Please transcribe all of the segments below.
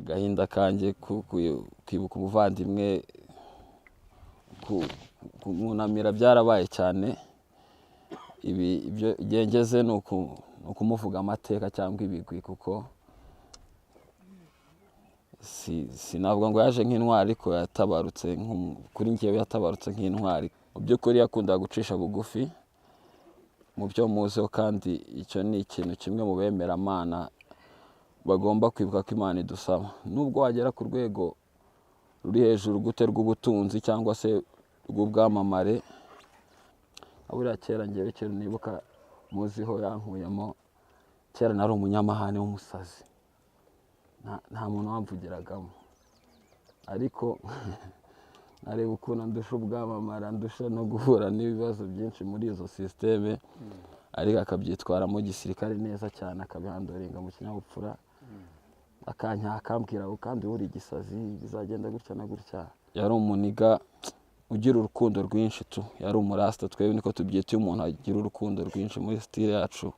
Agahinda kanjye kwibuka umuvandimwe, kumwunamira byarabaye cyane. Ibi ibyo igihe ngeze ni ukumuvuga amateka cyangwa ibigwi, kuko sinavuga ngo yaje nk'intwari, ariko yatabarutse kuri njyewe yatabarutse nk'intwari. Mu by'ukuri yakundaga gucisha bugufi mu byo muziho, kandi icyo ni ikintu kimwe mu bemeramana bagomba kwibuka ko Imana idusaba. Nubwo wagera ku rwego ruri hejuru gute rw'ubutunzi cyangwa se rw'ubwamamare, buriya kera ngewe ikintu nibuka muziho yankuyemo, kera nari umunyamahane w'umusazi, nta muntu wamvugiragamo, ariko nareba ukuntu andusha ubwamamare, andusha no guhura n'ibibazo byinshi muri izo sisiteme, ariko akabyitwaramo gisirikare neza cyane, akabihandoringa mu kinyabupfura, akanyaha akambwira ngo kandi uri igisazi bizagenda gutya na gutya. Yari umuniga ugira urukundo rwinshi tu, yari umurasta, twebwe niko tubyita iyo umuntu agira urukundo rwinshi muri style yacu.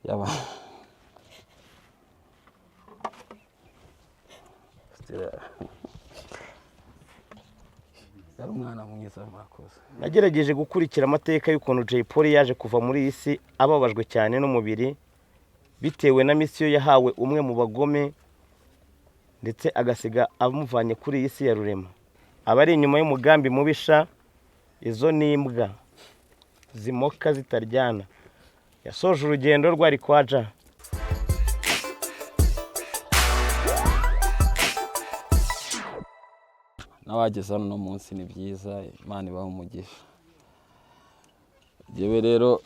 Yaba style yari umwana mwiza, murakoze. Nagerageje gukurikira amateka y'ukuntu Jay Polly yaje kuva muri iyi si ababajwe cyane n'umubiri bitewe na misiyo yahawe umwe mu bagome, ndetse agasiga amuvanye kuri iyi si ya rurema. Abari inyuma y'umugambi mubisha, izo ni imbwa zimoka zitaryana. Yasoje urugendo rwe ari kwa Ja. N'abageze hano uno munsi ni byiza, Imana ibahe umugisha. Njyewe rero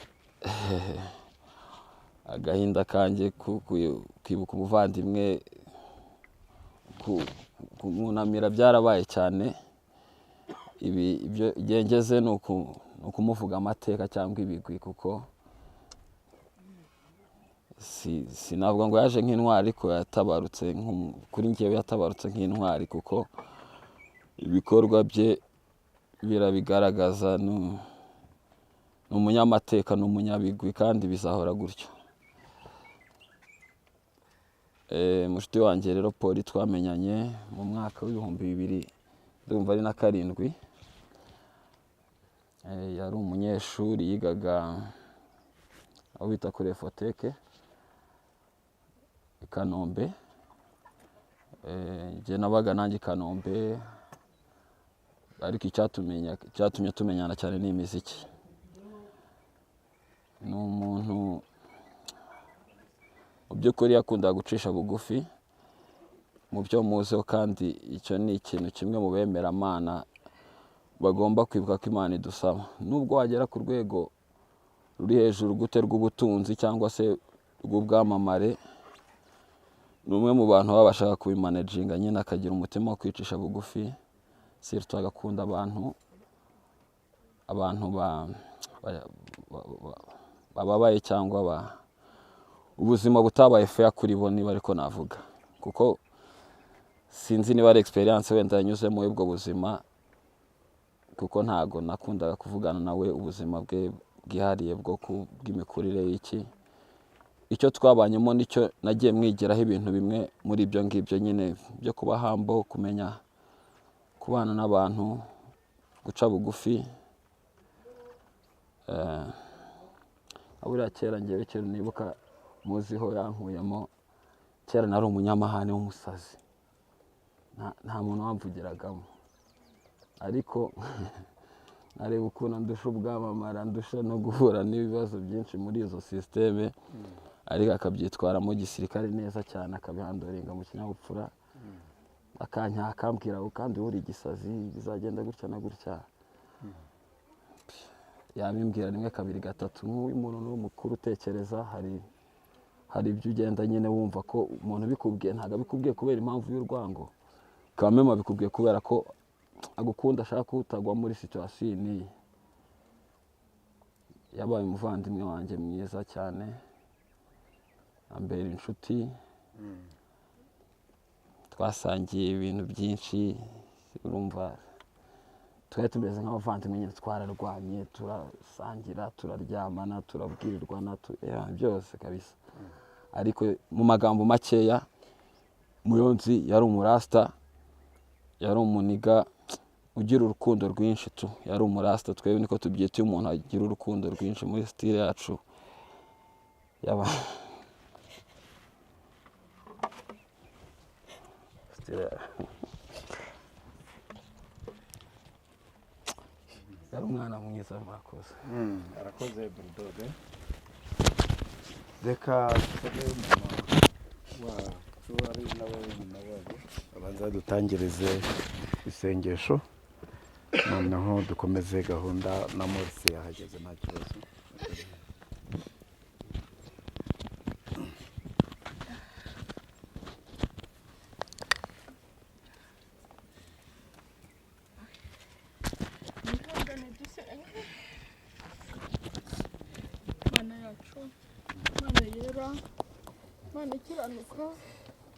agahinda kanjye kwibuka umuvandimwe, kumwunamira byarabaye cyane. Ibi ibyo igihe ngeze ni ukumuvuga amateka cyangwa ibigwi, kuko sinavuga ngo yaje nk'intwari, ariko yatabarutse kuri njyewe yatabarutse nk'intwari, kuko ibikorwa bye birabigaragaza. Ni umunyamateka, ni umunyabigwi, kandi bizahora gutyo. Mushiki wanjye rero Polly twamenyanye mu mwaka w'ibihumbi bibiri, ndumva ari na karindwi. Yari umunyeshuri, yigaga aho bita kuri Efoteke i Kanombe. Njye nabaga nanjye i Kanombe, ariko icyatumye tumenyana cyane ni imiziki. Ni umuntu mu by'ukuri yakundaga gucisha bugufi mu byo muziho, kandi icyo ni ikintu kimwe mu bemeramana bagomba kwibuka ko Imana idusaba. Nubwo wagera ku rwego ruri hejuru gute rw'ubutunzi cyangwa se rw'ubwamamare, ni umwe mu bantu babashaga kubimanejinga nyine, akagira umutima wo kwicisha bugufi, surtout agakunda abantu bababaye cyangwa ubuzima butabaye fair kuri bo, niba ariko navuga, kuko sinzi niba ari experience wenda yanyuzemo y'ubwo buzima, kuko ntago nakundaga kuvugana nawe ubuzima bwe bwihariye bwo bw'imikurire y'iki. Icyo twabanyemo nicyo nagiye mwigiraho ibintu bimwe muri ibyo ngibyo nyine byo kuba humble, kumenya kubana n'abantu, guca bugufi. Buriya kera ngewe ikintu nibuka muziho yankuyemo, kera nari umunyamahane w'umusazi, nta muntu wamvugiragamo, ariko nareba ukuntu andusha ubwamamare, andusha no guhura n'ibibazo byinshi muri izo sisiteme, ariko akabyitwaramo gisirikare neza cyane, akabihandoringa mu kinyabupfura, akanyaha akambwira ngo kandi uri igisazi bizagenda gutya na gutya. Yabimbwira rimwe, kabiri, gatatu. Nk'uyu muntu ni umukuru utekereza, hari ibyo ugenda nyine wumva ko umuntu ubikubwiye ntabwo abikubwiye kubera impamvu y'urwango, kameme abikubwiye kubera ko agukunda, ashaka ko utagwa muri situation iyi n'iyi. Yabaye umuvandimwe wanjye mwiza cyane, ambera inshuti, twasangiye ibintu byinshi, urumva twari tumeze nk'abavandimwe nyine, twararwanye, turasangira, turaryamana, turabwirirwana, byose kabisa. Ariko mu magambo makeya Muyonzi yari umurasta, yari umuniga ugira urukundo rwinshi tu, yari umurasta, twebwe niko tubyita iyo umuntu agira urukundo rwinshi muri style yacu yaba yari umwana mwiza. Murakoze. Arakoze Bulldog. Reka dusabe mama wacu, ari nawe nyina wabo, abanza dutangirize isengesho, noneho dukomeze gahunda. Na Morisi yahageze, nta kibazo. Mwihangane dusenge. Mana yacu, Mana yera, Mana ikiranuka,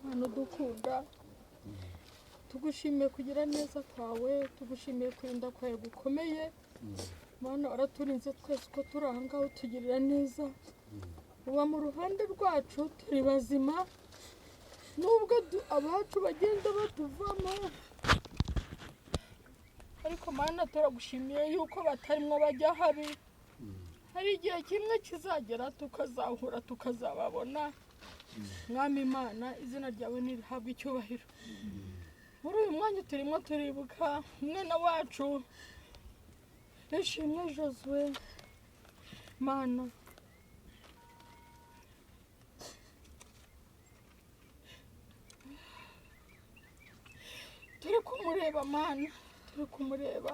Mana udukunda, tugushimiye kugira neza kwawe, tugushimiye kurinda kwawe gukomeye. Mana, waraturinze twese uko turi aha ngaha, utugirira neza, uba mu ruhande rwacu, turi bazima nubwo abacu bagenda batuvamo, ariko Mana, turagushimiye yuko batarimo bajya habi. Hari igihe kimwe kizagera tukazahura, tukazababona. Mwami Imana, izina ryawe ntirihabwe icyubahiro. Muri uyu mwanya turimo turibuka umwana wacu Ishimwe Josue. Mana, turi kumureba, Mana, turi kumureba,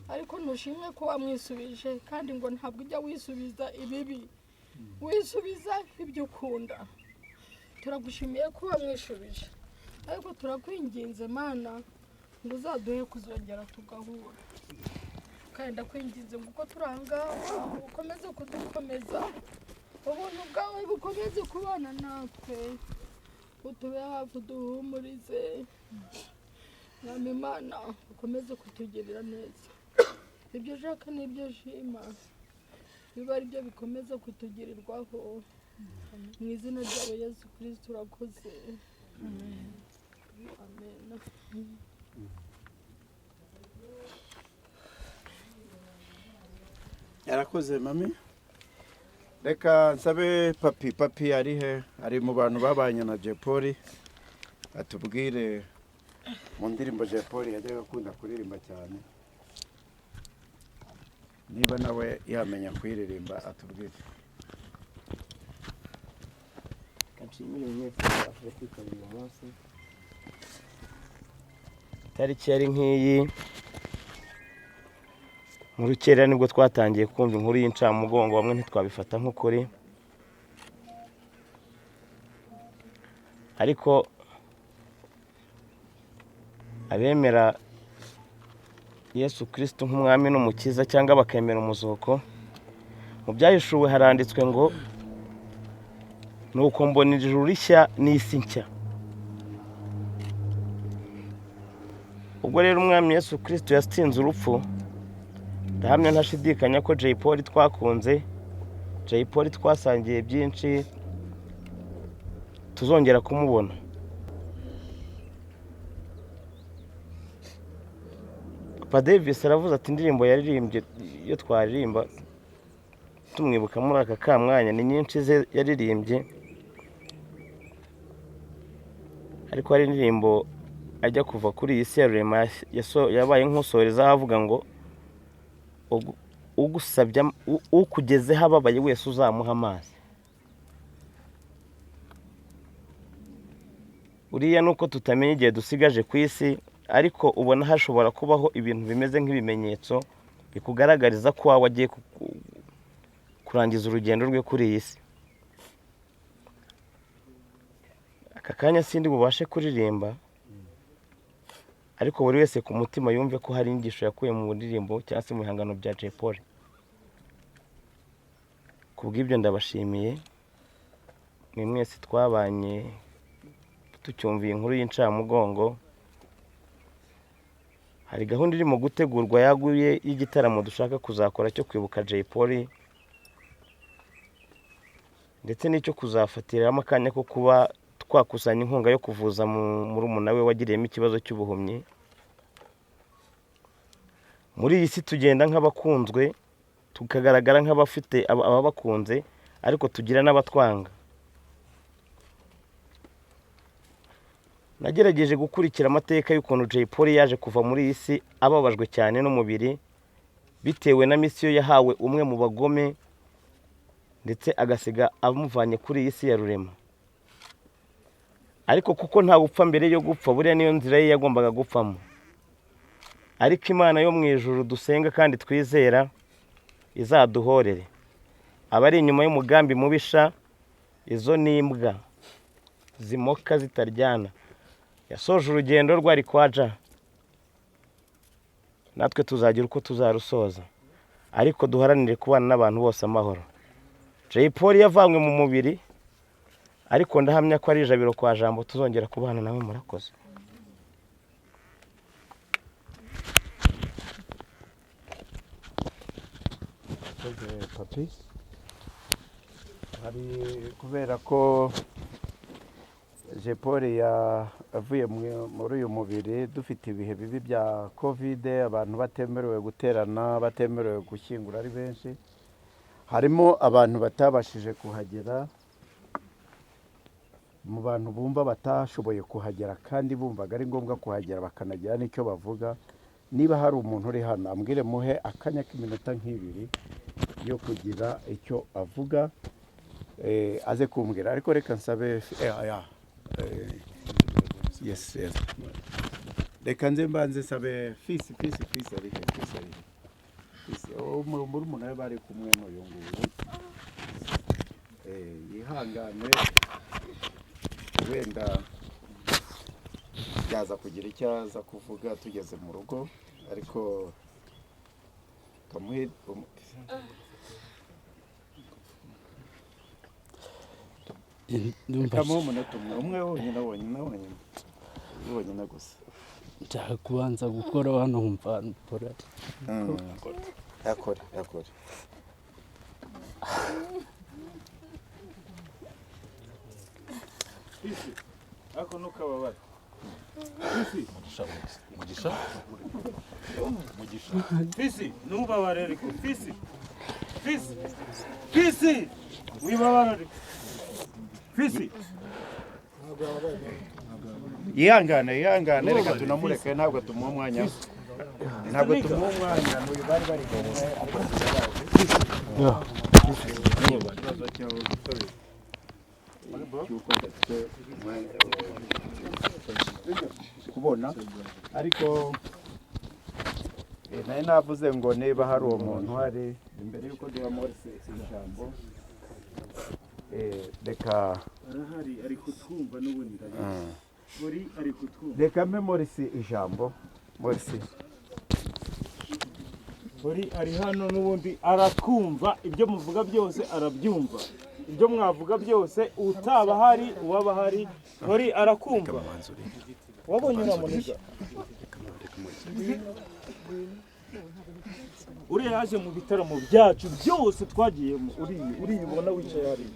ariko ntushimwe ko wamwisubije, kandi ngo ntabwo ujya wisubiza ibibi, wisubiza ibyo ukunda. Turagushimiye ko wamwishubije, ariko turakwinginze Mana ngo uzaduhe kuzongera tugahura. Kandi ndakwinginze ngo uko turi aha ngaha ukomeze kudukomeza, ubuntu bwawe bukomeze kubana natwe, utube hafi, uduhumurize. Mwami Imana, ukomeze kutugirira neza, ibyo ushaka n'ibyo ushima biba ari byo bikomeza kutugirirwaho. Mu izina ryawe Yesu Kristo urakoze, amen. Yarakoze mami. Reka nsabe papi. Papi ari he? Ari mu bantu babanye na Jay Polly, atubwire mu ndirimbo Jay Polly yajyaga akunda kuririmba cyane, niba nawe yamenya kuyiririmba atubwire. Nshimire mwese mwabashije kwitabira uyu munsi. Itariki yari nk'iyi mu rukerera nibwo twatangiye kumva inkuru y'incamugongo, bamwe ntitwabifata nk'ukuri, ariko abemera Yesu Kristo nk'umwami n'umukiza cyangwa bakemera umuzuko, mu byahishuwe haranditswe ngo nuko mbona ijuru rishya n'isi nshya. Ubwo rero umwami Yesu Kristo yatsinze urupfu, ndahamya ntashidikanya ko Jay Polly twakunze, Jay Polly twasangiye byinshi, tuzongera kumubona. Papa Davis aravuze ati indirimbo yaririmbye iyo twaririmba tumwibuka muri aka kamwanya ni nyinshi ze yaririmbye, ariko hari indirimbo ajya kuva kuri iyi si ya Rurema yabaye nk'usoreza avuga ngo ugusabye ukugezeho ababaye wese uzamuha amazi. Uriya nuko tutamenya igihe dusigaje ku isi, ariko ubona hashobora kubaho ibintu bimeze nk'ibimenyetso bikugaragariza ko wawe agiye kurangiza urugendo rwe kuri iyi si. Aka kanya sindi bubashe kuririmba, ariko buri wese ku mutima yumve ko hari inyigisho yakuye mu ndirimbo cyangwa se mu bihangano bya Jay Polly. Ku bw'ibyo ndabashimiye mwe mwese twabanye tucyumviye inkuru y'incamugongo. Hari gahunda irimo gutegurwa yaguye y'igitaramo dushaka kuzakora cyo kwibuka Jay Polly, ndetse n'icyo kuzafatiramo akanya ko kuba Kwakusanya inkunga yo kuvuza murumuna we wagiriyemo ikibazo cy'ubuhumyi. Muri iyi si tugenda nk'abakunzwe, tukagaragara nk'abafite ababakunze, ariko tugira n'abatwanga. Nagerageje gukurikira amateka y'ukuntu Jay Polly yaje kuva muri iyi si ababajwe cyane n'umubiri, bitewe na misiyo yahawe umwe mu bagome, ndetse agasiga amuvanye kuri iyi si ya rurema. Ariko kuko nta gupfa mbere yo gupfa, buriya niyo nzira ye yagombaga gupfamo. Ariko Imana yo mu ijuru dusenga kandi twizera izaduhorere. Abari inyuma y'umugambi mubisha, izo ni imbwa zimoka zitaryana. Yasoje urugendo rwari kwa Ja, natwe tuzagira uko tuzarusoza, ariko duharanire kubana n'abantu bose amahoro. Jay Polly yavanywe mu mubiri, ariko ndahamya ko ari ijabiro kwa Jambo tuzongera kubana nawe. Murakoze. Murakoze Papi. Hari kubera ko Jay Polly yavuye muri uyu mubiri dufite ibihe bibi bya Covid, abantu batemerewe guterana, batemerewe gushyingura ari benshi, harimo abantu batabashije kuhagera. Mu bantu bumva batashoboye kuhagera kandi bumvaga ari ngombwa kuhagera bakanagira n'icyo bavuga, niba hari umuntu uri hano ambwire muhe akanya k'iminota nk'ibiri yo kugira icyo avuga, aze kumbwira. Ariko reka nsabe yes, yes. Reka nze mbanze nsabe fisi fisi fisi ari he? Fisi ari he? Fisi murumuna we bari kumwe n'uyu nguyu, yihangane wenda yaza kugira icyo aza kuvuga tugeze mu rugo, ariko kamuhe kamuhe umunota umwe umwe wonyine wonyine wonyine wonyine gusa. Nshaka kubanza gukora hano nkumva mpora. Yakore yakore. Ako ntukababare. Mugisha, Mugisha. Fisi, ntubabare ariko. Fisi, Fisi, Fisi, wibabara ariko. Fisi. Yihangane yihangane, reka tunamureke, ntabwo tumuha umwanya, ntabwo tumuha umwanya. N'uyu bari bari kumwe, ariko ikibazo cy'uko adafite umwanya kubona, ariko nari navuze ngo niba hari uwo muntu uhari imbere y'uko duha Morse ijambo, reka arahari ari kutwumva n'ubundi Uri ari kutwumva. Reka mpe Morse ijambo. Morse Uri ari hano n'ubundi aratwumva, ibyo muvuga byose arabyumva, ibyo mwavuga byose, utaba hari uwaba hari, Uri arakumva. Wabonye uriya muniga? Uriya yaje mu bitaramo byacu byose twagiyemo, uriya ubona wicaye hariya.